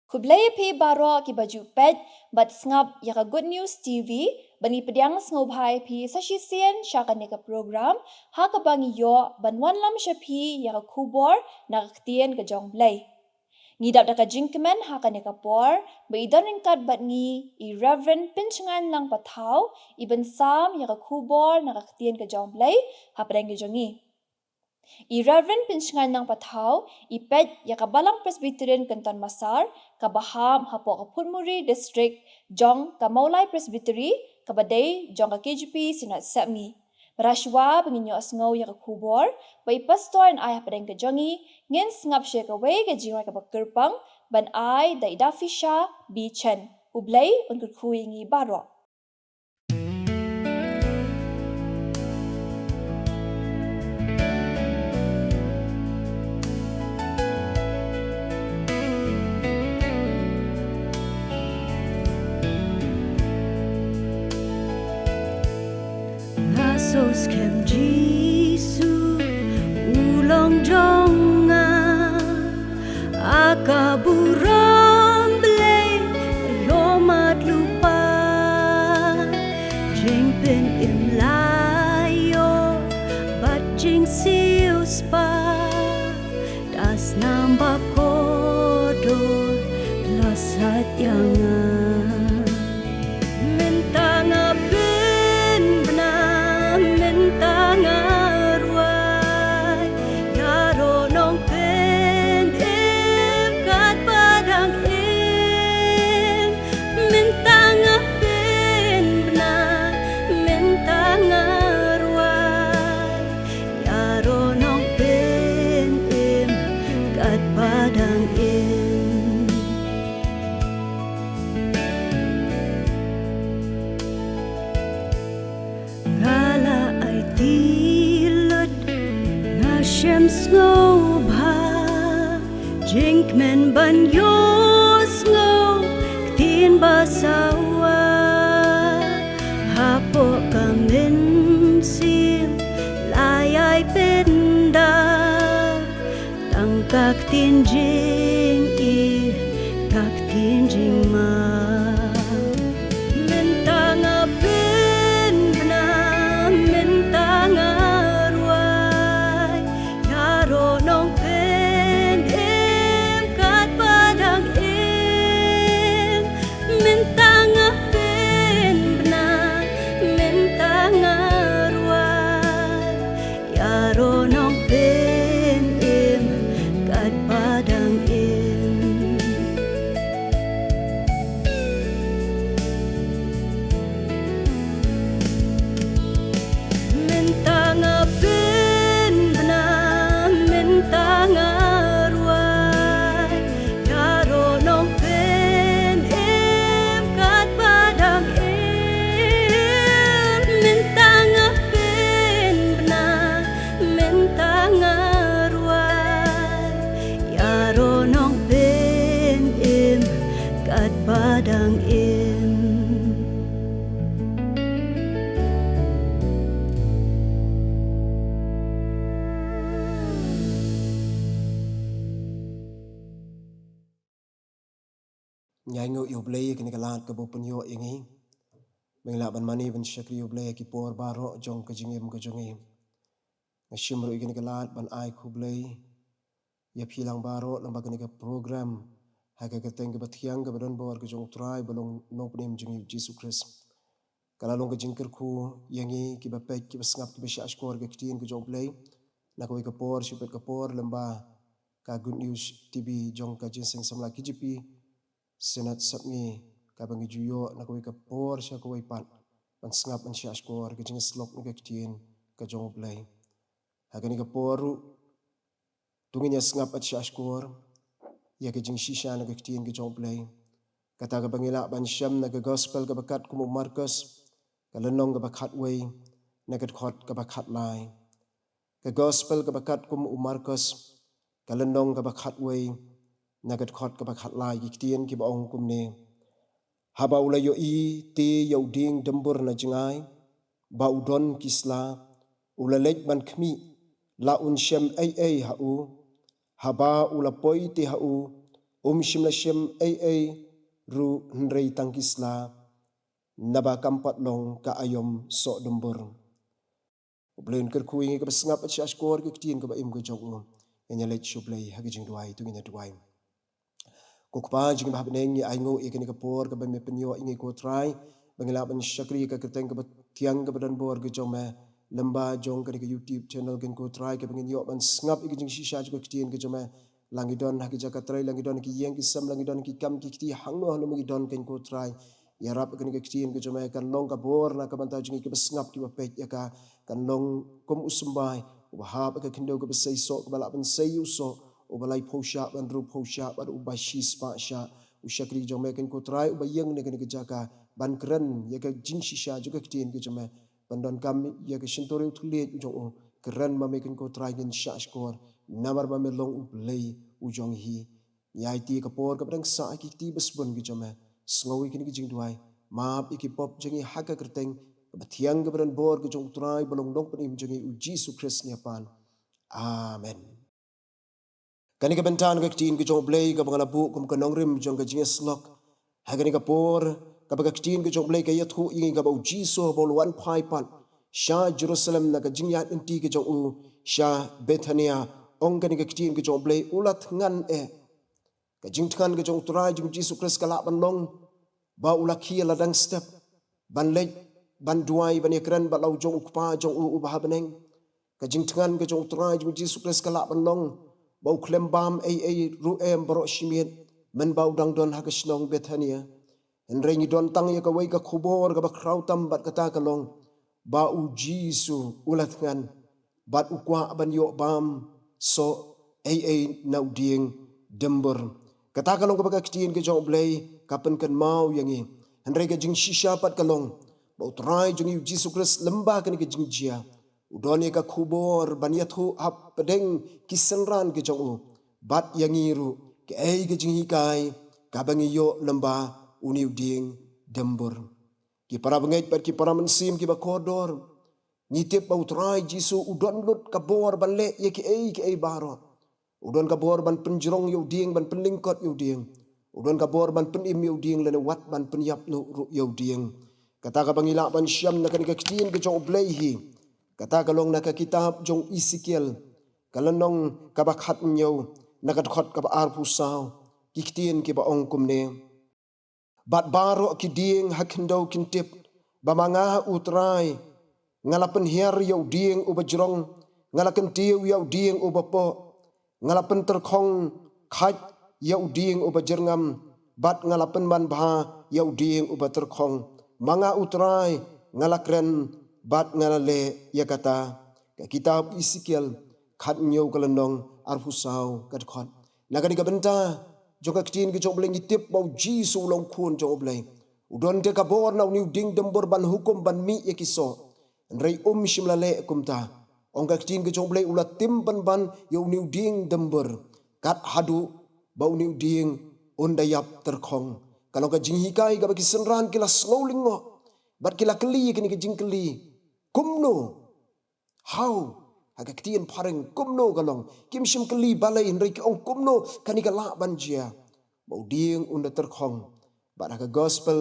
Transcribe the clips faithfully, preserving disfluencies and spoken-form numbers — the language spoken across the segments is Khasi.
Khublei ïa phi baroh kiba ju peit bad sngap ïa ka Good News T V, ba ngi pdiang sngewbha ïa phi sa shisien sha kane ka program, ha kaba ngi ïoh ban wanlam sha phi ïa ka khubor na ka ktien ka jong U Blei. Ngi dap da ka jingkmen ha kane ka por, ba i don ryngkat bad ngi i Reverend Pynshngain Nang Pathaw, i ban sam ïa ka khubor na ka ktien ka jong U Blei, hapdeng ka jong ngi. I Reverend Pynshngain Nang Pathaw, i peit ïa ka Balang Presbyterian Kynton Massar, kaba hap hapoh ka Phutmuri District, jong ka Mawlai Presbytery, kaba dei jong ka K J P Synod Sepngi. Bad shuwa ba ngin ïohsngew ïa ka khubor, ba i Pastor yn ai hapdeng ka jong ngi, ngin sngap sha kawei ka jingrwai kaba kyrpang, ban ai da i Dafisha B Chen. U Blei un kyrkhu ïa ngi baroh. Nga sngewskhem Jisu u long jong nga, ha ka burom Blei ïohmat lypa. Jingpynim la ïoh bad jingsiewspah, da snam ba kordor la sait ïa nga. Mynta nga pynbna, mynta nga rwai, ïaroh Nongpynim katba dang im. Mynta nga pynbna, mynta nga rwai, ïaroh Nongpynim katba dang im. Nga la aiti lut, nga shem sngewbha, jingkmen ban ïohsngew ktien basawa. Hapoh ka mynsiem la ïai pynda, tang ka ktien jingïeit, ka ktien jingma. Mynta nga pynbna, mynta nga rwai, ïaroh Nongpynim katba dang im. Mynta nga pynbna, mynta nga rwai, ïaroh Nongpynim katba dang im. Mynta nga pynbna, mynta nga rwai, ïaroh Nongpynim katba dang im. Mynta nga pynbna, mynta nga rwai, ïaroh Nongpynim katba dang im. Ngi ainguh ïa U Blei ïa kane ka lad kaba u pynïoh ïa ngi, ba ngi lah ban mane ban shakri ïa U Blei ha ki por baroh jong ka jingim ka jong ngi. Nga shim ruh ïa kane ka lad ban ai khublei ïa phi lang baroh, namar ba kane ka program ha ka kyrteng kaba thiang kaba donbor ka jong U Trai bad Nongpynim jong ngi U Jisu Khrist, ka la long ka jingkyrkhu ïa ngi kiba peit, kiba sngap, kiba shahshkor ïa ka ktien ka jong U Blei na kawei ka por sha kawei ka por lyngba ka Good News T V jong ka Jingïaseng Samla K J P Synod Sepngi, kaba ngi ju ïoh na kawei ka por sha kawei pat ban sngap, ban shahshkor ïa ka jingïasyllok na ka ktien ka jong U Blei. Ha kane ka por ruh, to ngin ïa sngap bad shahshkor ïa ka jingshisha na ka ktien ka jong U Blei, kata kaba ngi lah ban shem na ka Gospel kaba katkum u Markos, ka lynnong kaba khatwei, na ka dkhot kaba khatlai. Ka Gospel kaba katkum u Markos, ka lynnong kaba khatwei, na ka dkhot kaba khatlai. Ki ktien kiba ong kumne: Haba u la ïohi te ïa u dieng dymbur na jngai, ba u don ki sla, u la leit ban khmih la un shem ei ei ha u. Haba u la poi te ha u, Um shym la shem ei ei ruh hynrei tang ki sla, naba kam pat long ka aïom soh dumbur. U Blei un kyrkhu ïa ngi kaba sngap bad shahshkor ïa ka ktien kaba im ka jong u. Ngin ïa leit sha U Blei ha ka jingduwai, to ngin ïa duwai. Ko Kpa jong ngi ba ha bneng, ngi ainguh ïa kane ka por kaba me pynïoh ïa ngi, ko Trai, ba ngin lah ban shakri ïa ka kyrteng kaba thiang kaba donbor ka jong me lem bad jong kane ka YouTube channel, ko Trai, kaba ngin ïoh ban sngap ïa ka jingshisha jong ka ktien ka jong me. La ngi don ha ki jaka trei, la ngi don ha ki ïing ki sem, la ngi don ha ki kam ki kti, hangno hangno ma ngi don, ko Trai, ïarap ïa kane ka ktien ka jong me kan long ka bor na ka bynta jong ngi kiba sngap kiba peit ïa ka. Kan long kum u symbai uba hap ïa ka khyndew kaba seisoh, kaba lah ban sei ïa u soh, uba laiphew shah bad hynriewphew shah bad uba shispah shah. U shakri jong me, ko Trai, uba ïeng na kane ka jaka ban kren ïa ka jingshisha jong ka ktien ka jong me, ban donkam ïa ka shyntur ïa u thylliej u jong u. Kren ma me, ko Trai, ngin shahshkor namar ba me long U Blei u jong hi. Ngi aiti ïa ka por kaba dang sah ha ki kti ba sbun ki jong me. Sngew ïa kine ki jingduwai, map ïa ki pop jong ngi ha ka kyrteng kaba thiang kaba donbor ka jong U Trai ba long Nongpynim jong ngi, U Jisu Khrist, ngi pan. Amen. Kane ka bynta na ka ktien ka jong U Blei kaba nga la buh kum ka nongrim jong ka jingïasyllok ha kane ka por, kaba ka ktien ka jong U Blei ka ïathuh ïa ngi kaba U Jisu haba u la wan phai pat sha Jerusalem na ka jingïaid lynti ka jong u sha Bethania, ong kane ka ktien ka jong U Blei, u la thngan eh. Ka jingthngan ka jong U Trai jong U Jisu Khrist ka lah ban long ba u la khie la dang step ban leit ban duwai ban ïakren bad la u jong U Kpa jong u uba ha bneng. Ka jingthngan ka jong U Trai jong U Jisu Khrist ka lah ban long ba u khlem bam ei ei ruh em baroh shi miet mynba u dang don ha ka shnong Bethania. Hynrei ngi don tang ïa kawei ka khubor kaba khraw tam bad kata ka long ba U Jisu u la thngan bad u kwah ban ïoh bam soh ei ei na u dieng dymbur. Kata ka long kaba ka ktien ka jong U Blei ka pynkynmaw ïa ngi. Hynrei ka jingshisha pat ka long ba U Trai jong ngi U Jisu Khrist lem bad kane ka jingjia u don ïa ka khubor ban ïathuh hapdeng ki synran ki jong u bad ïa ngi ruh kaei ka jinghikai kaba ngi ïoh lem bad une u dieng dymbur. Ki para bangeit bad ki para mynsiem kiba kordor, ngi tip ba U Trai Jisu u don lut ka bor ban leh ïa kiei kiei baroh. U don ka bor ban pynjrong ïa u dieng, ban pynlyngkot ïa u dieng. U don ka bor ban pynim ïa u dieng lane wat ban pynïap noh ruh ïa u dieng. Kata kaba ngi lah ban shem na kane ka ktien ka jong U Blei hi, kata ka long na ka kitab jong u Esekiel, ka lynnong kaba khathynñiew, na ka dkhot kaba arphew saw. Ki ktien kiba ong kumne: Bad baroh ki dieng ha khyndew kin tip ba ma nga U Trai nga la pynhiar ïa u dieng uba jrong, nga la kyntiew ïa u dieng uba poh, nga la pyntyrkhong khait ïa u dieng uba jyrngam, bad nga la pynman bha ïa u dieng uba tyrkhong. Ma nga U Trai nga la kren bad nga la leh ïa kata. Ka kitab Esekiel khathynñiew, ka lynnong arphew saw, ka dkhot. Na kane ka bynta jong ka ktien ka jong U Blei ngi tip ba U Jisu u long Khun jong U Blei. U don te ka bor na une u dieng dymbur ban hukum, ban mih ïa ki soh. Hynrei um shym la leh kumta. Ong ka ktien ka jong U Blei u la tim pynban ïa une u dieng dymbur kat haduh ba une u dieng un da ïap tyrkhong. Ka long ka jinghikai kaba ki synran ki la sngew lyngngoh bad ki la kylli ïa kane ka jingkylli: Kumno? How? Ha ka ktien phareng, kumno ka long? Kim shym kylli balei, hynrei ki ong kumno kane ka lah ban jia ba u dieng un da tyrkhong. Bad ha ka gospel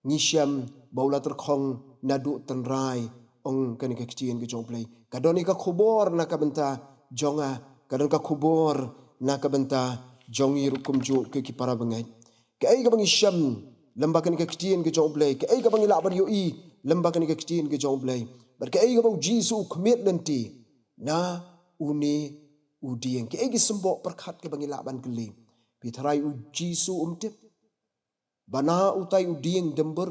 ngi shem ba u la tyrkhong naduh tynrai, ong kane ka ktien ka jong U Blei. Ka don ïa ka khubor na ka bynta jong nga, ka don ka khubor na ka bynta jong ngi ruh kumjuh, ki para bangeit. Kaei kaba ngi shem lem bad kane ka ktien ka jong U Blei, kaei kaba ngi lah ban ïohi lem bad kane ka ktien ka jong U Blei, bad kaei kaba U Jisu u khmied lynti na une u dieng? Kaei ki symboh pyrkhat kaba ngi lah ban kylli? Phi tharai U Jisu um tip ba na utai u dieng dymbur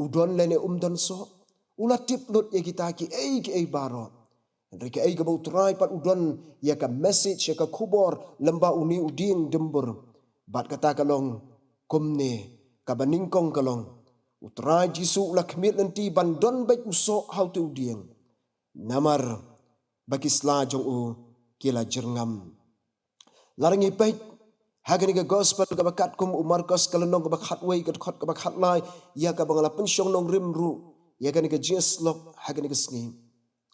u don lane um don soh? U la tip lut ïa kita kiei kiei baroh. Hynrei kaei kaba U Trai pat u don ïa ka message, ïa ka khubor lem bad une u dieng dymbur. Bad kata ka long kumne, kaba nyngkong ka long, U Trai Jisu u la khmied lynti ban don beit u soh ha utai u dieng, namar ba ki sla jong u ki la jyrngam. Lada ngi peit ha kane ka gospel kaba katkum u Markos, ka lynnong kaba khatwei, ka dkhot kaba khatlai, ïa kaba nga la pynshong nongrim ruh ïa kane ka jingïasyllok ha kane ka sngi,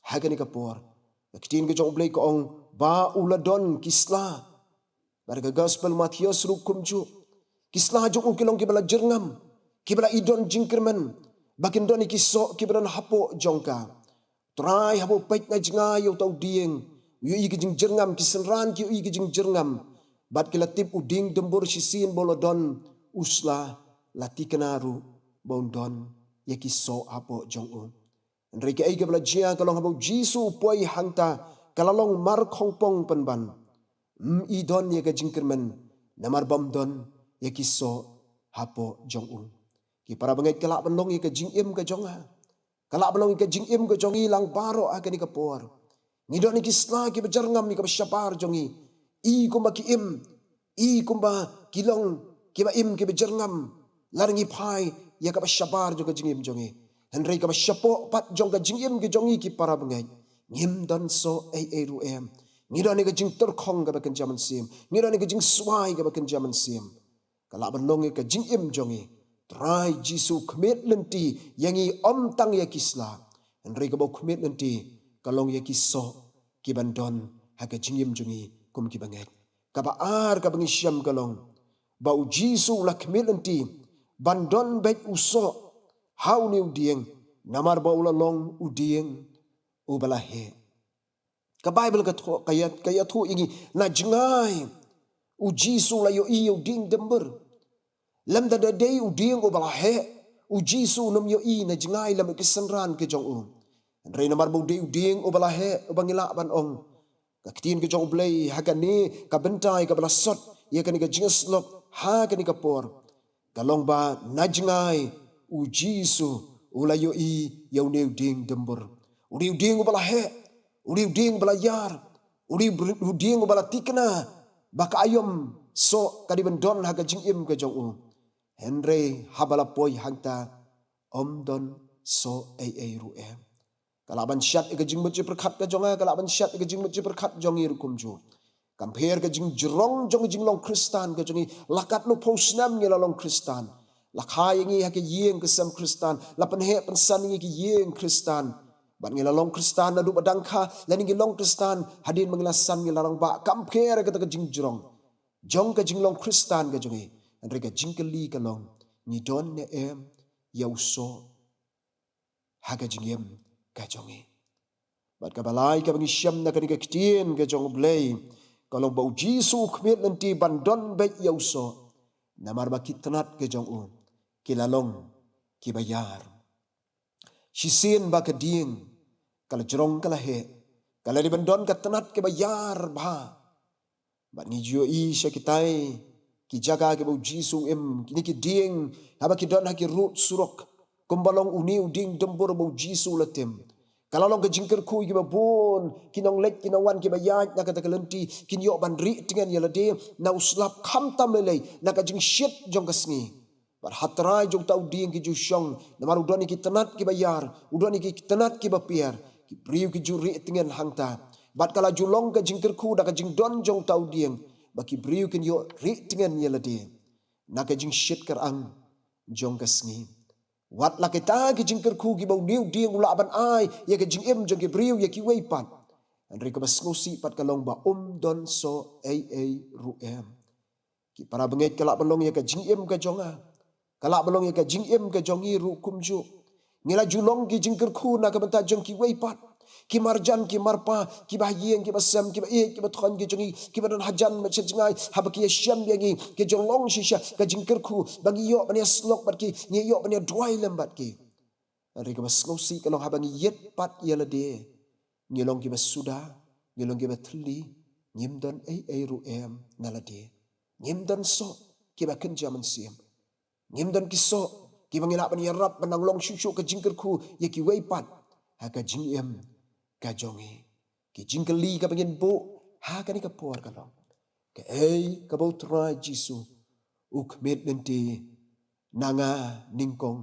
ha kane ka por, ka ktien ka jong U Blei ka ong ba u la don ki sla. Ka Gospel Mathaios ruh kumjuh. Ki sla jong u ki long kiba la jyrngam, kiba la i don jingkyrmen, ba kin don ïa ki soh kiba don hapoh jong ka. Trai, haba u peit na jngai ïa uta u dieng, u ïohi ka jingjyrngam, ki synran ki ïohi ka jingjyrngam. Bad ki la tip u dieng dymbur shisien ba u la don u sla, la thikna ruh ba un don ïa ki soh hapoh jong u. Hynrei kaei kaba la jia ka long haba u Jisu u poi hangta, ka la long mar khongpong pynban. Ym i don ïa ka jingkyrmen, namar bym don ïa ki soh hapoh jong u. Ki para bangeit, ka lah ban long ïa ka jingim ka jong nga, ka lah ban long ïa ka jingim ka jong ngi lang baroh ha kane ka por. Ngi don ïa ki sla kiba jyrngam ïa kaba shabar jong ngi. I kumba ki im, i kumba ki long kiba im kiba jyrngam. Lada ngi phai ïa kaba shabar jong ka jingim jong ngi. Hynrei kaba shapoh pat jong ka jingim ka jong ngi, ki para bangeit, ngim don soh ei ei ruh em. Ngi don ïa ka jingtyrkhong kaba kynja mynsiem, ngi don ïa ka jingswai kaba kynja mynsiem. Ka lah ban long ïa ka jingim jong ngi. Trai Jisu u khmih lynti ïa ngi, ym tang ïa ki sla, hynrei kaba u khmih lynti ka long ïa ki soh kiban don ha ka jingim jong ngi kum ki bangeit. Kaba ar kaba ngi shem ka long ba u Jisu u la khmih lynti ban don beit u soh ha une u dieng, namar ba u la long u dieng uba la heh. Ka Baibl ka thoh, ka ïa, ka ïathuh ïa ngi, na jngai u Jisu u la ïohi ïa u dieng dymbur. Lymda da dei u dieng uba la heh, u Jisu un ym ïohi na jngai lem ïa ki synran ki jong u. Hynrei namar ba u dei u dieng uba la heh, uba ngi lah ban ong, ka ktien ka jong U Blei ha kane ka bynta ïa kaba la sot ïa kane ka jingïasyllok ha kane ka por, ka long ba na jngai u Jisu u la ïohi ïa une u dieng dymbur. Une u dieng uba la heh, une u dieng uba la ïar, une u dieng uba la thikna ba ka aïom soh ka dei ban don ha ka jingim ka jong u. Hynrei haba la poi hangta, ym don soh ei ei ruh em. Ka lah ban shat ïa ka jingmut jingpyrkhat ka jong nga, ka lah ban shat ïa ka jingmut jingpyrkhat jong ngi ruh kumjuh. Kam pher ka jingjrong jong ka jinglong Khristan ka jong ngi, la katno phew snem ngi la long Khristan. La kha ïa ngi ha ka ïing ka sem Khristan, la pynheh pynsan ïa ngi ha ka ïing Khristan. Bad ngi la long Khristan naduh ba dang kha, lane ngi long Khristan hadien ba ngi la san, ngi la rangbah. Kam pher kata ka jingjrong jong ka jinglong Khristan ka jong ngi. Hynrei ka jingkylli ka long, ngi don ne em ïa u soh ha ka jingim ka jong ngi? Bad kaba lai kaba ngi shem na kane ka ktien ka jong U Blei, ka long ba u Jisu u khmih lynti ban don beit ïa u soh, namar ba ki tnat ki jong u ki la long kiba ïar. Shisien ba ka dieng ka la jrong, ka la heh, ka la dei ban don ka tnat kaba ïar bha. Bad ngi ju ïohi sha kitai ki jaka kiba u Jisu u im, kine ki dieng, haba ki don ha ki rud surok, kumba long une u dieng dymbur ba u Jisu u la tim, ka la long ka jingkyrkhu ïa kiba bun ki nongleit ki nongwan, kiba ïaid na kata ka lynti, kin ïoh ban rieh tngen ïa lade na u slap, khamtam lei lei na ka jingshit jong ka sngi. Bad ha trai jong uta u dieng ki ju shong, namar u don ïa ki tnat kiba ïar, u don ïa ki tnat kiba pher. Ki briew ki ju rieh tngen hangta. Bad ka la ju long ka jingkyrkhu da ka jingdon jong uta u dieng, ba ki briew kin ïoh rieh tngen ïa lade na ka jingshit kyrang jong ka sngi. Wat la kita ki jingkyrkhu kiba une u dieng u lah ban ai ïa ka jingim jong ki briew ïa kiwei pat, hynrei kaba sngewsih pat ka long ba um don soh ei ei ruh em. Ki para bangeit, ka lah ban long ïa ka jingim ka jong nga, ka lah ban long ïa ka jingim ka jong ngi ruh kumjuh. Ngi la ju long ki jingkyrkhu na ka bynta jong kiwei pat, ki marjan ki marpa, kiba ha ïing kiba sem, kiba ïeit kiba thoh ki jong ngi, kiba don hajan bad sha jngai, haba ki ïashem ïa ngi, ki ju long shisha ka jingkyrkhu ba ngi ïoh ban ïasyllok bad ki, ngi ïoh ban ïaduwai lem bad ki. Hynrei kaba sngewsih ka long haba ngi ïit pat ïa lade, ngi long kiba suda, ngi long kiba thylli, ngim don ei ei ruh em na lade. Ngim don soh kiba kynja mynsiem. Ngim don ki soh kiba ngi lah ban ïarap ban nang long shuh shuh ka jingkyrkhu ïa kiwei pat ha ka jingim ka jong ngi. Ki jingkylli kaba ngin buh ha kane ka por ka long, kaei kaba u Trai Jisu u khmih lynti na nga nyngkong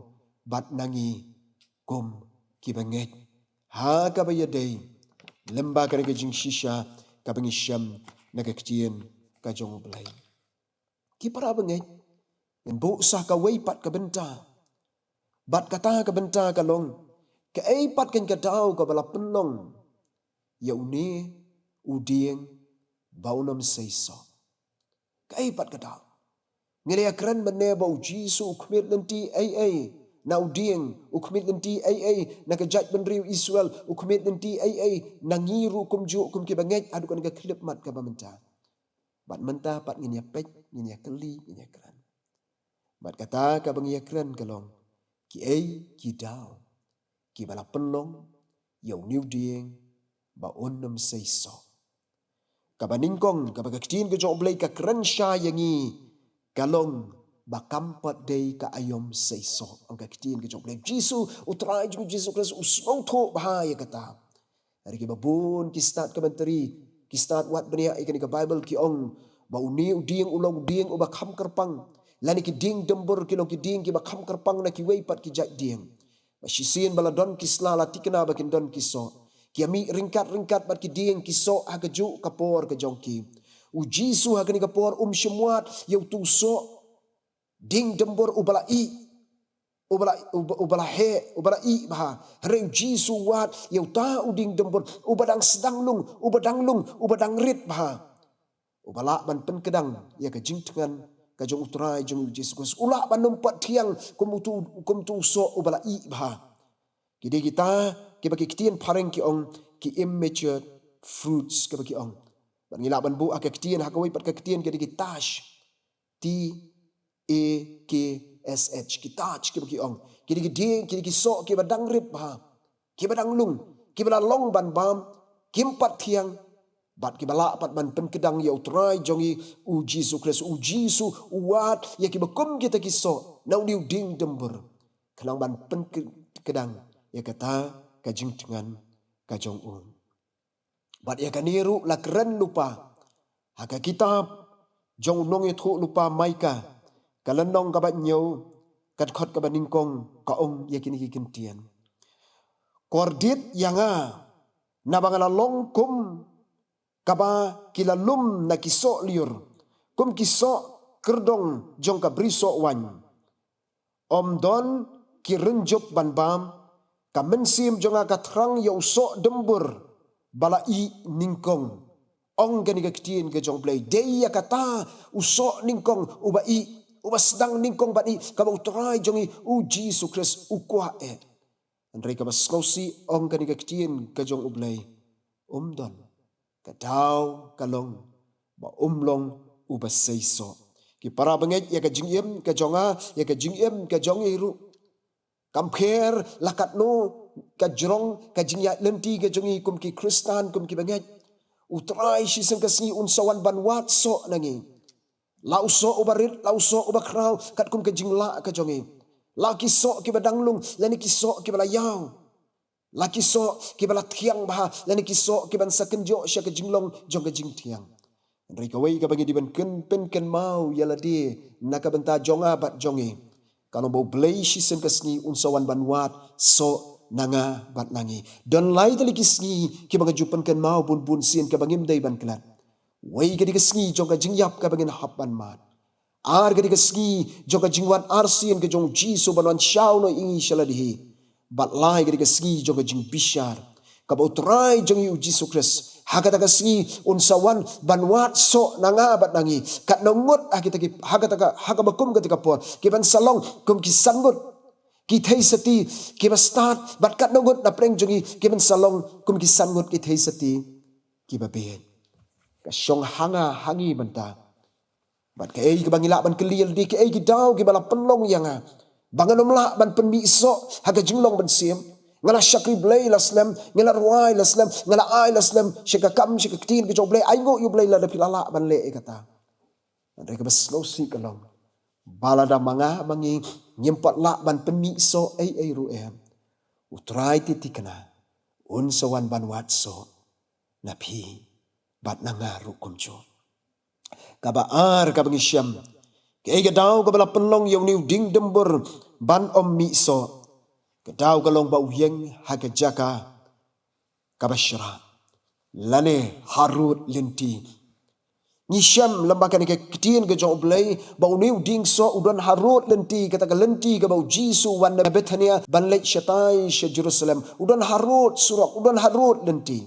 bad na ngi kum ki bangeit ha kaba ïadei lyngba kane ka jingshisha kaba ngi shem na ka ktien ka jong U Blei? Ki para bangeit, ngin buh sa kawei pat ka bynta. Bad kata ka bynta ka long, kaei pat kane ka daw kaba la pynlong ïa une u dieng ba un ym sei soh? Kaei pat ka daw? Ngi la ïakren mynne ba u Jisu u khmih lynti ei ei na u dieng, u khmih lynti ei ei na ka jaitbynriew Israel, u khmih lynti ei ei na ngi ruh kumjuh kum ki bangeit haduh kane ka khyllipmat kaba mynta. Bad mynta pat ngin ïapeit, ngin ïakylli, ngin ïakren. Bad kata kaba ngi ïakren ka long, kiei ki daw kiba la pynlong ïa une u dieng ba un ym sei soh? Kaba nyngkong kaba ka ktien ka jong U Blei ka kren sha ïa ngi ka long ba kam pat dei ka aïom sei soh, ong ka ktien ka jong U Blei. Jisu, U Trai jong ngi Jisu Khrist u sngewthuh bha ïa kata. Hynrei kiba bun ki stad commentary, ki stad wad bniah ïa kane ka Baibl ki ong ba une u dieng u long u dieng uba kham kyrpang, lane ki dieng dymbur ki long ki dieng kiba kham kyrpang na kiwei pat ki jait dieng. Ba shisien ba la don ki sla la thikna ba kin don ki soh. Ki ïa mih ryngkat ryngkat bad ki dieng ki soh ha kajuh ka por ka jong ki. U Jisu ha kane ka por um shym wad ïa uto u soh dieng dymbur uba la ih, uba la, uba, uba la heh, uba la ih bha. Hynrei u Jisu u wad ïa uta u dieng dymbur uba dang sdang lung, uba dang lung, uba dang rit bha, uba lah ban pynkdang ïa ka jingthngan ka jong U Trai jong ngi U Jisu Khrist. U lah ban ym pat thiang kum uto, kum uto u soh uba la ih bha. Ki dei kita kiba ki ktien phareng ki ong ki immature fruits kaba ki ong. Bad ngi lah ban buh ha ka ktien, ha kawei pat ka ktien, ki dei ki tash. T A K S H, ki tash kiba ki ong. Ki dei ki dieng, ki dei ki soh kiba dang rit bha, kiba dang lung, kiba la long ban bam, kim pat thiang. Bad kiba lah pat ban pynkdang ïa U Trai jong ngi U Jisu Khrist. U Jisu u wad ïa kiba kum kita ki soh na une u dieng dymbur, khnang ban pynkdang ïa kata ka jingthngan ka jong u. Bad ïa kane ruh la kren lypa ha ka kitab jong u nongïathuhlypa Mika, ka lynnong kaba hynñiew, ka dkhot kaba nyngkong, ka ong ïa kine ki kyntien: Kordit ïa nga, naba nga la long kum kaba ki la lum na ki soh lyiur, kum ki soh kyrdong jong ka bri soh waiñ. Ym don ki rynjup ban bam, ka mynsiem jong nga ka thrang ïa u soh dymbur ba la ih nyngkong. Ong kane ka ktien ka jong U Blei, dei ïa kata u soh nyngkong uba ih, uba sdang nyngkong ban ih, kaba U Trai jong ngi U Jisu Khrist u kwah eh. Hynrei kaba sngewsih, ong kane ka ktien ka jong U Blei, um don. Ka daw ka long ba um long uba sei soh. Ki para bangeit, ïa ka jingim ka jong nga, ïa ka jingim ka jong ngi ruh, kam pher la katno ka jrong ka jingïaid lynti ka jong ngi kum ki Khristan, kum ki bangeit, U Trai shisien ka sngi un sa wan ban wad soh na ngi. La u soh uba rit, la u soh uba khraw, katkum ka jinglah ka jong ngi. La ki soh kiba dang lung, lane ki soh kiba la ïaw. La ki soh kiba la thiang bha, lane ki soh kiban sa kynjoh sha ka jinglong jong ka jingthiang. Hynrei kawei kaba ngi dei ban kyn, pynkynmaw ïa lade na ka bynta jong nga bad jong ngi, ka long ba U Blei shisien ka sngi un sa wan ban wad soh na nga bad na ngi. Don lai tylli ki sngi kiba nga ju pynkynmaw bun bun sien kaba ngim dei ban klet. Wei ka dei ka sngi jong ka jingïap kaba ngin hap ban mad. Ar ka dei ka sngi jong ka jingwan arsien ka jong U Jisu ban wan shawnoh ïa ngi sha lade hi. Bad lai ka dei ka sngi jong ka jingbishar, kaba U Trai jong ngi U Jisu Khrist ha kata ka sngi un sa wan ban wad soh na nga bad na ngi. Katno ngut ha kita ki, ha kata ka, ha kaba kum kata ka por, kiban sa long kum ki san ngut ki theisotti kiba stad, bad katno ngut na pdeng jong ngi kiban sa long kum ki san ngut ki theisotti kiba bieit. Ka shong ha nga ha ngi mynta. Bad kaei kaba ngi lah ban kylli ïa lade, kaei ki daw kiba la pynlong ïa nga ba ngan ym lah ban pynmih soh ha ka jinglong mynsiem? Nga la shakri Blei la slem, nga la rwai la slem, nga la ai la slem sha ka kam, sha ka ktien ka jong U Blei. Ainguh ïa U Blei lada phi la lah ban leh ïa kata. Hynrei kaba sngewsih ka long ba lada ma nga ma ngi ngim pat lah ban pynmih soh ei ei ruh em, U Trai te thikna un sa wan ban wad soh na phi bad na nga ruh kumjuh. Kaba ar kaba ngi shem, kaei ka daw kaba la pynlong ïa une u dieng dymbur ban ym mih soh? Ka daw ka long ba u ïeng ha ka jaka kaba shyrah, lane harud lynti. Ngi shem lyngba kane ka ktien ka jong U Blei ba une u dieng soh u don harud lynti, kata ka lynti kaba U Jisu wan na Bethania ban leit shatai sha Jerusalem. U don harud surok, u don harud lynti.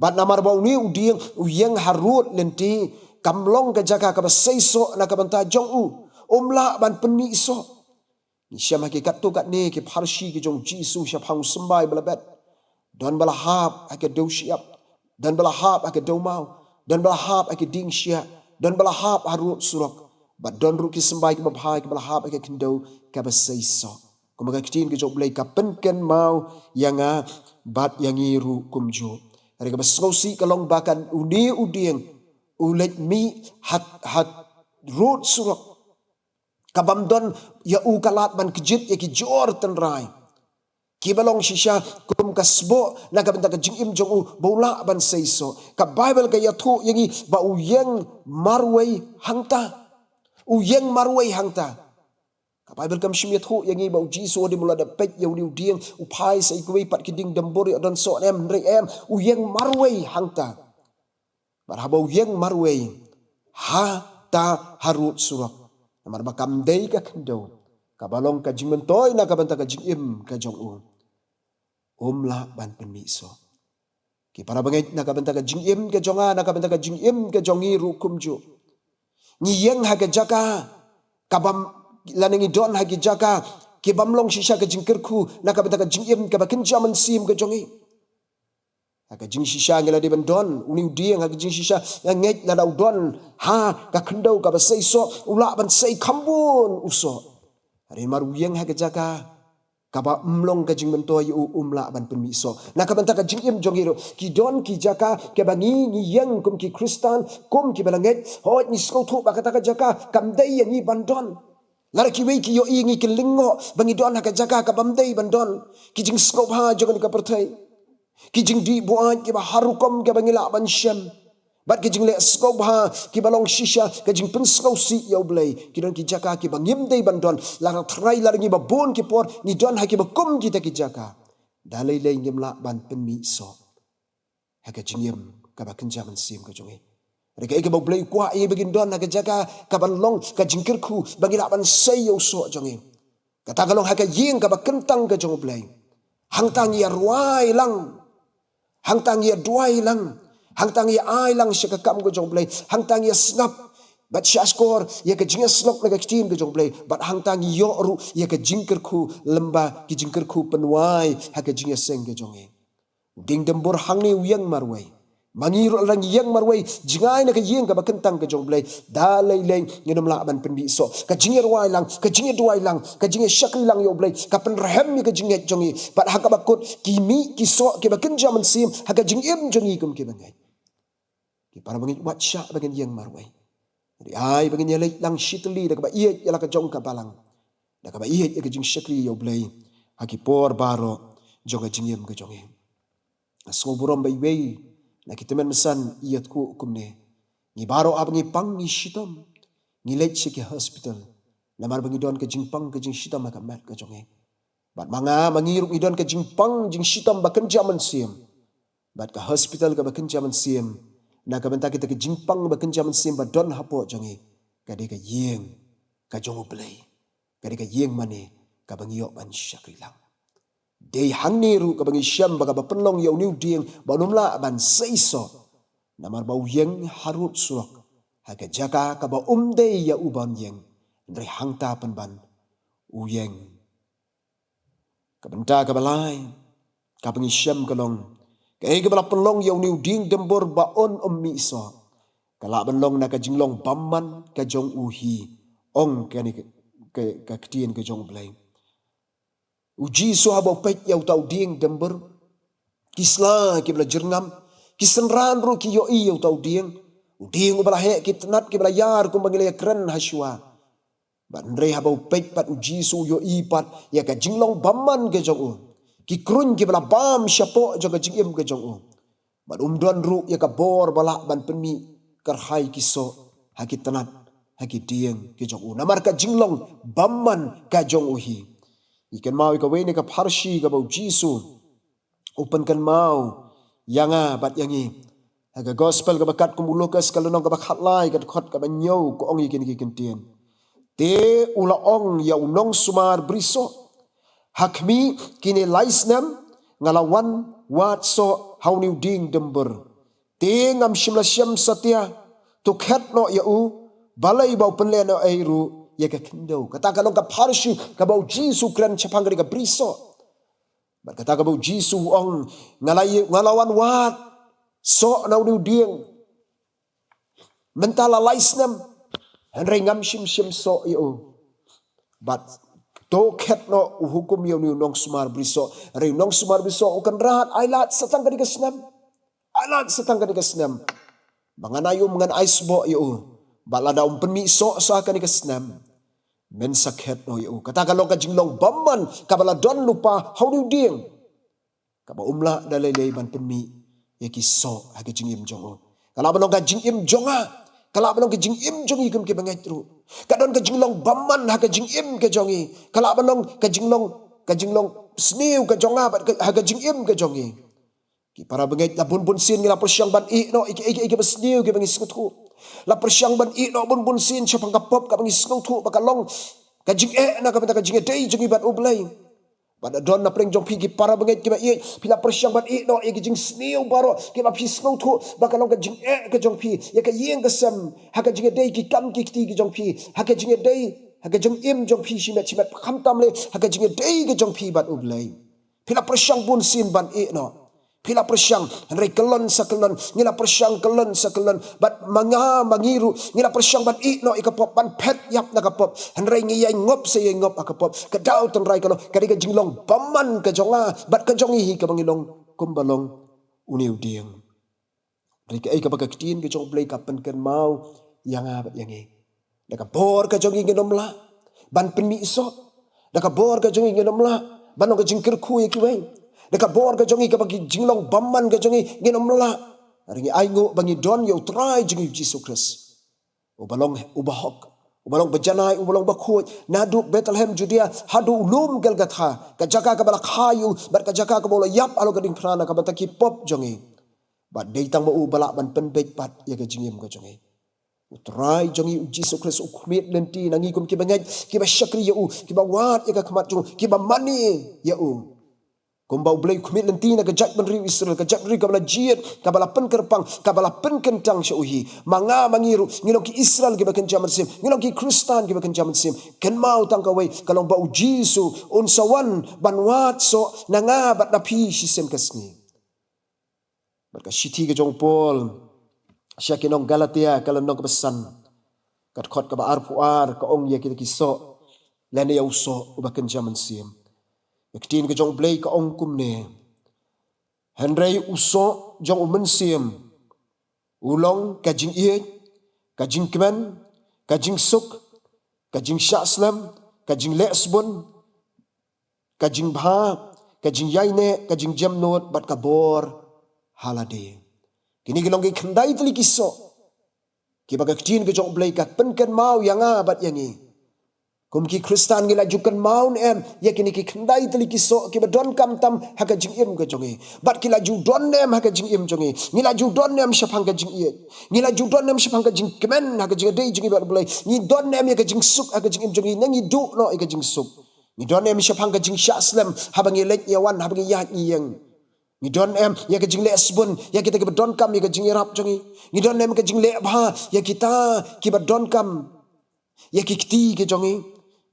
Bad namar ba une u dieng u ïeng harud lynti, kam long ka jaka kaba seisoh na ka bynta jong u, um lah ban pynmih soh. Ngi shem ha ki katto katne ki pharshi ki jong u Jisu shaphang u symbai ba la bet. Don ba la hap ha ka dewsyiap, don ba la hap ha ka dewmaw, don ba la hap ha ka dieng shiah, don ba la hap ha rud surok, bad don ruh ki symbai kiba bha kiba la hap ha ka khyndew kaba seisoh. Kumba ka ktien ka jong U Blei ka pynkynmaw ïa nga bad ïa ngi ruh kumjuh. Hynrei kaba sngewsih ka long ba kan une u dieng u leit mih ha, ha rud surok. Ka bym don ïa u ka lad ban kjit ïa ki jor tynrai kiba long shisha kum ka sboh na ka bynta ka jingim jong u ba u lah ban seisoh. Ka Baibl ka ïathuh ïa ngi ba u ïeng marwei hangta. U ïeng marwei hangta. Ka Baibl kam shym ïathuh ïa ngi ba u Jisu hadien ba u la dep peit ïa une u dieng u phai sa ïa kiwei pat ki dieng dymbur ïoh don soh ne em, hynrei em, u ïeng marwei hangta. Bad haba u ïeng marwei hangta ha rud surok, namar ba kam dei ka khyndew kaba long ka jingmyntoi na ka bynta ka jingim ka jong u, um lah ban pynmih soh. Ki para bangeit, na ka bynta ka jingim ka jong nga, na ka bynta ka jingim ka jong ngi ruh kumjuh, ngi ïeng ha ka jaka kaba m-, lane ngi don ha ki jaka ki bym long shisha ka jingkyrkhu na ka bynta ka jingim kaba kynja mynsiem ka jong ngi. Ha ka jingshisha ngi la dei ban don une u dieng, ha ka jingshisha nga ngeit lada u don ha ka khyndew kaba seisoh u lah ban sei kham bun u soh. Hynrei namar u ïeng ha ka jaka kaba ym long ka jingmyntoi ïa u, um lah ban pynmih soh. Na ka bynta ka jingim jong ngi ruh ki don ki jaka kiba ngi, ngi ïeng kum ki Khristan, kum kiba la ngeit, hooid ngi sngewthuh ba kata ka jaka kam dei ïa ngi ban don. Lada kiwei ki ïohi ngi ki lyngngoh ba ngi don ha ka jaka ka bym dei ban don. Ki jingsngewbha jong kane ka pyrthei, ki jingdih buaid kiba har rukom kiba ngi lah ban shem, bad ki jingleh sngewbha kiba long shisha ka jingpynsngewsih ïa U Blei, ki don ki jaka kiba ngim dei ban don. Lada trai, lada ngi ba bun ki por ngi don ha kiba kum kita ki jaka, da lei lei ngim lah ban pynmih soh ha ka jingim kaba kynja mynsiem ka jong ngi. Hynrei kaei kaba U Blei u kwah ïa ngi ba ngin don ha ka jaka kaban long ka jingkyrkhu ba ngi lah ban sei ïa u soh jong ngi. Kata ka long ha ka ïing kaba kyntang ka jong U Blei. Hangta ngi ïa rwai lang, hangta ngi ïa duwai lang, hangta ngi ïa ai lang sha ka kam ka jong U Blei, hangta ngi ïa sngap bad sha shkor ïa ka jingïasnoh na ka ktien ka jong U Blei, bad hangta ngi ïoh ruh ïa ka jingkyrkhu lyngba ki jingkyrkhu pynwai ha ka jingïaseng ka jong ngi. Dieng dymbur hangne u ïeng marwei. Ma ngi ruh lada ngi ïeng marwei jngai na ka ïing kaba kyntang ka jong U Blei, da lei lei ngin ym lah ban pynmih soh. Ka jingïarwai lang, ka jingïaduwai lang, ka jingïashakri lang ïa U Blei ka pynrhem ïa ka jingngeit jong ngi. Bad ha kaba kut ki mih ki soh kiba kynja mynsiem ha ka jingim jong ngi kum kiba ngeit. Ki para bangeit, wat shah ba ngin ïeng marwei. Hynrei ai ba ngin ïaleit lang shitylli da kaba ïeit ïa la ka jong ka balang, da kaba ïeit ïa ka jingshakri ïa U Blei ha ki por baroh jong ka jingim ka jong ngi. Nga sngewburom ba iwei na ki tymmen basan i ïathuh kumne: ngi baroh haba ngi pang ngi shitom, ngi leit sha ki hospital namar ba ngi don ka jingpang ka jingshitom ha ka met ka jong ngi. Bad ma nga ma ngi ruh ngi don ka jingpang jingshitom ba kynja mynsiem. Bad ka hospital kaba kynja mynsiem na ka bynta kita ki jingpang ba kynja mynsiem ba don hapoh jong ngi, ka dei ka ïing ka jong U Blei, ka dei ka ïing mane kaba ngi ïoh ban shakri lang. Dei hangne ruh kaba ngi shem ba kaba pynlong ïa une u dieng ba un ym lah ban seisoh, namar ba u ïeng harud surok ha ka jaka kaba um dei ïa u ban ïeng, hynrei hangta pynban u ïeng. Ka bynta kaba lai kaba ngi shem ka long, kaei kaba la pynlong ïa une u dieng dymbur ba un ym mih soh, ka lah ban long na ka jinglong bymman ka jong u hi, ong kane ka, ka, ka ktien ka jong U Blei. U Jisu haba u peit ïa uta u dieng dymbur, ki sla kiba la jyrngam, ki synran ruh ki ïohi ïa uta u dieng, u dieng uba la heh ki tnat kiba la ïar kumba ngi la ïakren ha shuwa. Bad hynrei haba u peit pat u Jisu u ïohi pat ïa ka jinglong bymman ka jong u, ki kruiñ kiba la bam shapoh jong ka jingim ka jong u. Bad um don ruh ïa ka bor ba lah ban pynmih kyrhai ki soh ha ki tnat, ha ki dieng ki jong u, namar ka jinglong bymman ka jong u hi. Ngi kynmaw ïa kawei na ka pharshi kaba u Jisu u pynkynmaw ïa nga bad ïa ngi. Ha ka gospel kaba katkum u Lukas, ka lynnong kaba khatlai, ka dkhot kaba hynñiew, ka ong ïa kine ki kyntien: Te u la ong ïa u nongsumar brisoh: Ha khmih kine lai snem nga la wan wad soh ha une u dieng dymbur, te ngam shym la shem satia to khet noh ïa u, balei ba u pynlehnohei ruh ïa ka khyndew. Kata ka long ka pharshi kaba u Jisu u kren shaphang kane ka brisoh. Bad kata kaba u Jisu u ong, nga la, nga la wan wad soh na une u dieng mynta la lai snem, hynrei ngam shym shym soh ïa u. Bad to khet noh, u hukum ïa une u nongsumar brisoh. Hynrei u nongsumar brisoh u kynrad, ai lad sa tang kane ka snem. Ai lad sa tang kane ka snem. Ba ngan ai um, ngan ai sboh ïa u. Bad lada um pynmih soh sa kane ka snem, men sa khet noh ïa u. Kata ka long ka jinglong bymman kaba la don lypa ha une u dieng, kaba um lah da lei lei ban pynmih ïa ki soh ha ka jingim jong u. Ka lah ban long ka jingim jong nga, ka lah ban long ka jingim jong ngi kum ki bangeit ruh. Ka don ka jinglong bymman ha ka jingim ka jong ngi. Ka lah ban long ka jinglong, ka jinglong sniew ka jong nga bad ka, ha ka jingim ka jong ngi. Ki para bangeit, la bun bun sien ngi la pyrshang ban ïeh noh ïa ki, ïa ki, ïa ki ba sniew kiba ngi sngewthuh. La pyrshang ban ïeh noh bun bun sien shaphang ka pop kaba ngi sngewthuh ba ka long ka jingeh na ka bynta ka jingïadei jong ngi bad U Blei. Bad don na pdeng jong phi ki para bangeit kiba ïeit, phi la pyrshang ban ïeh noh ïa ki jingsniew baroh kiba phi sngewthuh ba ka long ka jingeh ka jong phi ïa ka ïing ka sem, ha ka jingïadei ki kam ki kti ki jong phi, ha ka jingïadei, ha ka jingim jong phi shimet shimet, khamtam leh ha ka jingïadei ka jong phi bad U Blei. Phi la pyrshang bun sien ban ïeh noh. Phi la pyrshang, hynrei kyllon sa kyllon, ngi la pyrshang kyllon sa kyllon. Bad ma nga ma ngi ruh, ngi la pyrshang ban ïeh noh ïa ka pop, ban phet ïap na ka pop. Hynrei ngi ïai ngop sa ïai ngop ha ka pop. Ka daw tynrai ka long, ka dei ka jinglong bymman ka jong nga bad ka jong ngi hi kaba ngi long kumba long une u dieng. Hynrei kaei kaba ka ktien ka jong U Blei ka pynkynmaw ïa nga bad ïa ngi? Da ka bor ka jong ngi ngin ym lah ban pynmih soh. Da ka bor ka jong ngi ngin ym lah ban long ka jingkyrkhu ïa kiwei. Da ka bor ka jong ngi kaba ki jinglong bymman ka jong ngi ngin ym lah. Hynrei ngi ainguh ba ngi don ïa U Trai jong ngi U Jisu Khrist, uba long, uba hok, uba long ba janai, uba long ba khuid. Naduh Bethlehem Judea haduh u lum Golgotha, ka jaka kaba la kha ïa u bad ka jaka kaba u la ïap halor ka diengphna na ka bynta ki pop jong ngi. Bad dei tang ma u ba lah ban pynbeit pat ïa ka jingim ka jong ngi. U Trai jong ngi U Jisu Khrist u khmih lynti na ngi kum ki bangeit kiba shakri ïa u, kiba wad ïa ka khmat jong u, kiba mane ïa u. Kumba U Blei u khmih lynti na ka jaitbynriew Israel, ka jaitbynriew kaba la jied, kaba la pynkyrpang, kaba la pynkyntang sha u hi. Ma nga ma ngi ruh ngi long ki Israel kiba kynja mynsiem, ngi long ki Khristan kiba kynja mynsiem. Kynmaw tang kawei, ka long ba U Jisu un sa wan ban wad soh na nga bad na phi shisien ka sngi. Bad ka shithi ka jong u Paul sha ki nong Galatia, ka lynnong kaba san, ka dkhot kaba arphew ar, ka ong ïa kita ki soh lane ïa u soh uba kynja mynsiem. Ïa ka ktien ka jong U Blei ka ong kumne: Hynrei u soh jong u mynsiem u long ka jingïeit, ka jingkmen, ka jingsuk, ka jingshah slem, ka jingleh sbun, ka jingbha, ka jingïaineh, ka jingjemnud bad ka bor ha lade. Kine ki long ki khyndai tylli ki soh kiba ka ktien ka jong U Blei ka pynkynmaw ïa nga bad ïa ngi. Kum ki Khristan ngi la ju kynmaw ne em ïa kine ki khyndai tylli ki soh kiba donkam tam ha ka jingim ka jong ngi? Bad ki la ju don ne em ha ka jingim jong ngi? Ngi la ju don ne em shaphang ka jingïeit? Ngi la ju don ne em shaphang ka jingkmen ha ka jingïadei jong ngi bad U Blei? Ngi don ne em ïa ka jingsuk ha ka jingim jong ngi, ne ngi duh noh ïa ka jingsuk? Ngi don ne em shaphang ka jingshah slem haba ngi leit ngi wan, haba ngi ïaid ngi ïeng? Ngi don ne em ïa ka jingleh sbun ïa kita kiba donkam ïa ka jingïarap jong ngi? Ngi don ne em ka jingleh bha ïa kita kiba donkam ïa ki kti ki jong ngi?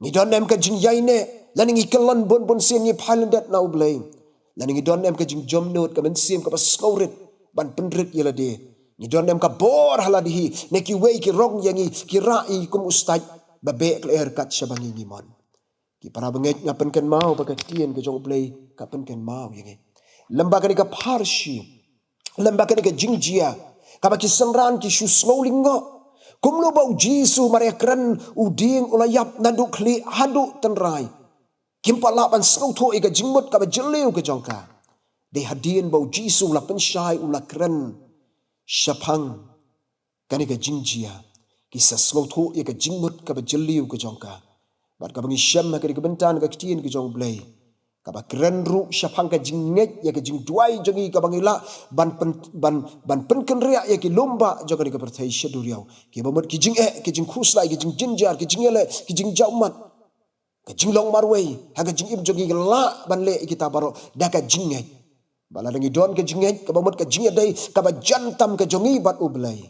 Ngi don ne em ka jingïaineh, lane ngi kyllon bun bun sien, ngi phai lyndet na U Blei? Lane ngi don ne em ka jingjemnud ka mynsiem kaba sngewrit ban pynrit ïa lade? Ngi don ne em ka bor ha lade hi, ne kiwei ki rong ïa ngi, ki rah ïa ngi kum u stait ba beh ka lyer kat shaba ngi ngi mon? Ki para bangeit, nga pynkynmaw ba ka ktien ka jong U Blei ka pynkynmaw ïa ngi lem bad kane ka pharshi, lem bad kane ka jingjia kaba ki synran ki shu sngew lyngngoh. Kumno ba U Jisu mar ïakren u dieng u la ïap naduh khlieh haduh tynrai, kim pat lah ban sngewthuh ïa ka jingmut kaba jylliew ka jong ka. Dei hadien ba U Jisu u la pynshai, u la kren shaphang kane ka jingjia, ki sa sngewthuh ïa ka jingmut kaba jylliew ka jong ka. Bad kaba ngi shem ha kane ka bynta na ka ktien ka jong U Blei, kaba kren ruh shaphang ka jingngeit ïa ka jingduwai jong ngi kaba ngi lah ban pyn, ban, ban pynkynriah ïa ki lum bah jong kane ka pyrthei sha duriaw. Kiba mut ki jingeh, ki jingkhuslai, ki jingjynjar, ki jingïaleh, ki jingjawmat, ka jinglong marwei ha ka jingim jong ngi, ngi lah ban leh ïa kita baroh da ka jingngeit. Bad lada ngi don ka jingngeit, kaba mut ka jingïadei kaba jan tam ka jong ngi bad U Blei,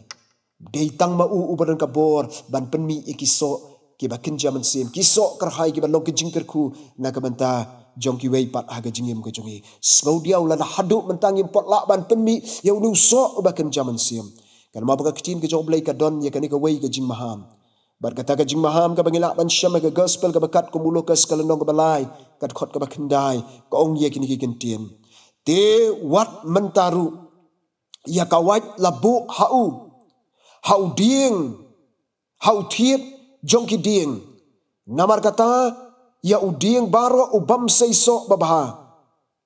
Dei tang ma u uba don ka bor ban pynmih ïa ki soh kiba kynja mynsiem, ki soh kyrhai kiba long ka jingkyrkhu na ka bynta jong kiwei pat ha ka jingim ka jong ngi. Sngewdiaw, lada haduh mynta ngim pat lah ban pynmih ïa une u soh uba kynja mynsiem, kynmaw ba ka ktien ka jong U Blei ka don ïa kane kawei ka jingmaham. Bad kata ka jingmaham kaba ngi lah ban shem ha ka gospel kaba kat kum u Lukas ka lynnong kaba lai, ka dkhot kaba khyndai, ka ong ïa kine ki kyntien: Te wat mynta ruh ïa ka wait la buh ha u, ha u dieng, ha u thied jong ki dieng. Namar kata, ïa u dieng baroh u bym sei soh babha,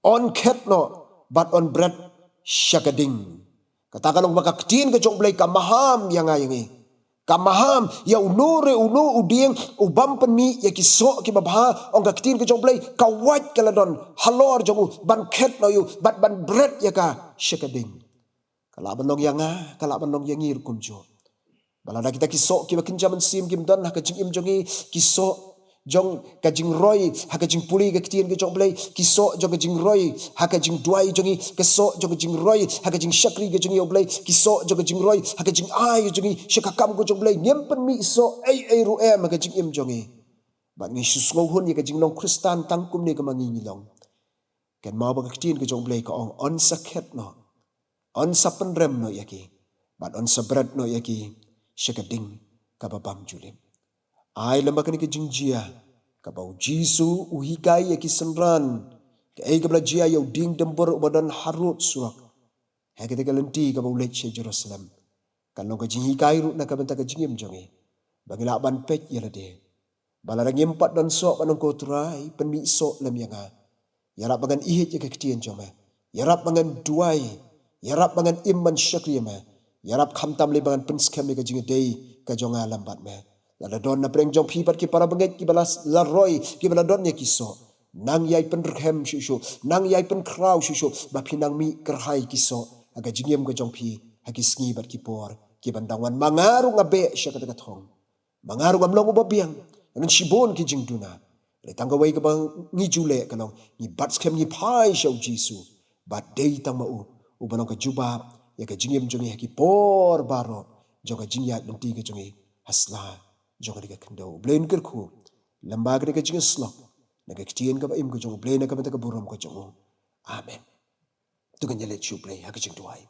yn khet noh bad yn bret sha ka ding. Kata ka long ba ka ktien ka jong U Blei ka maham ïa nga ïa ngi. Ka maham ïa uno re uno u dieng u bym pynmih ïa ki soh kiba bha, ong ka ktien ka jong U Blei, ka wait ka la don halor jong u ban khet noh ïa u bad ban bret ïa ka sha ka ding. Ka lah ban long ïa nga, ka lah ban long ïa ngi ruh kumjuh. Ba lada kita ki soh kiba kynja mynsiem kim don ha ka jingim jong ngi, ki soh jong ka jingroi ha ka jingpule ka ktien ka jong U Blei, ki soh jong ka jingroi ha ka jingduwai jong ngi, ki soh jong ka jingroi ha ka jingshakri ka jong ngi ïa U Blei, ki soh jong ka jingroi ha ka jingai jong ngi sha ka kam ka jong U Blei, ngim pynmih soh ei ei ruh em ha ka jingim jong ngi. Bad ngi shu sngewhun ïa ka jinglong Khristan tang kumne kaba ngi ngi long. Kynmaw ba ka ktien ka jong U Blei ka ong, yn sa khet noh, yn sa pynrem noh ïa ki, bad yn sa bret noh ïa ki sha ka ding kaba bym ju lip. Ai lem ba kane ka jingjia kaba U Jisu u hikai ïa ki synran, kaei kaba la jia ïa u dieng dymbur uba don harud surok ha kata ka lynti kaba u leit sha Jerusalem, kan long ka jinghikai ruh na ka bynta ka jingim jong ngi, ba ngi lah ban peit ïa lade ba lada ngim pat don soh, ban ong, Ko Trai, pynmih soh lem ïa nga. Ïarap ba ngan ïeit ïa ka ktien jong me. Ïarap ba ngan duwai. Ïarap ba ngan im ban shakri ïa me. Ïarap khamtam lei ba ngan pynskhem ïa ka jingïadei ka jong nga lem bad me. Lada don na pdeng jong phi pat ki para bangeit kiba la, la roi, kiba la don ïa ki soh, nang ïai pynrkhem shuh shuh, nang ïai pynkhraw shuh shuh, ba phin nang mih kyrhai ki soh ha ka jingim ka jong phi ha ki sngi bad ki por kiban dang wan. Ma nga ruh nga beh sha kata ka thong. Ma nga ruh ngam long uba biang. Ka don shibun ki jingduna. Hynrei tang kawei kaba ngi ju leh ka long, ngi bat skhem, ngi phai sha U Jisu. Bad dei tang ma u uba long ka jubab ïa ka jingim jong ngi ha ki por baroh jong ka jingïaid lynti ka jong ngi ha sla jong kane ka khyndew. U Blei un kyrkhu lem bad kane ka jingïasyllok na ka ktien kaba im ka jong U Blei, na ka bynta ka burom ka jong u. Amen. To ngin ïaleit sha U Blei ha ka jingduwai.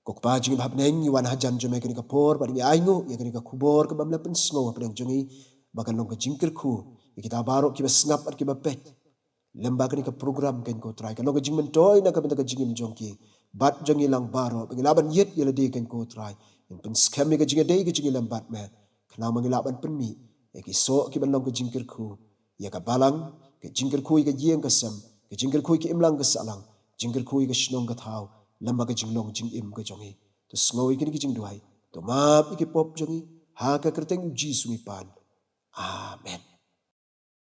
Ko Kpa jong ngi ba ha bneng, ngi wan hajan jong me kane ka por bad ngi ainguh ïa kane ka khubor kaba me la pynsngew ha pdeng jong ngi, ba kan long ka jingkyrkhu ïa kita baroh kiba sngap bad kiba peit. Lem bad kane ka program, Kynrad ko Trai, kan long ka jingmyntoi na ka bynta ka jingim jong ki bad jong ngi lang baroh, ba ngin lah ban ïeit ïa lade, Kynrad ko Trai. Ngin pynskhem ïa ka jingïadei ka jong ngi lem bad me, khnang ba ngin lah ban pynmih ïa ki soh kiban long ka jingkyrkhu ïa ka balang, ka jingkyrkhu ïa ka ïing ka sem, ka jingkyrkhu ïa ka imlang ka sahlang, jingkyrkhu ïa ka shnong ka thaw, lem bad ka jinglong jingim ka jong ngi. To sngew ïa kine ki jingduwai, to map ïa ki pop jong ngi, ha ka kyrteng U Jisu ngi pan. Amen.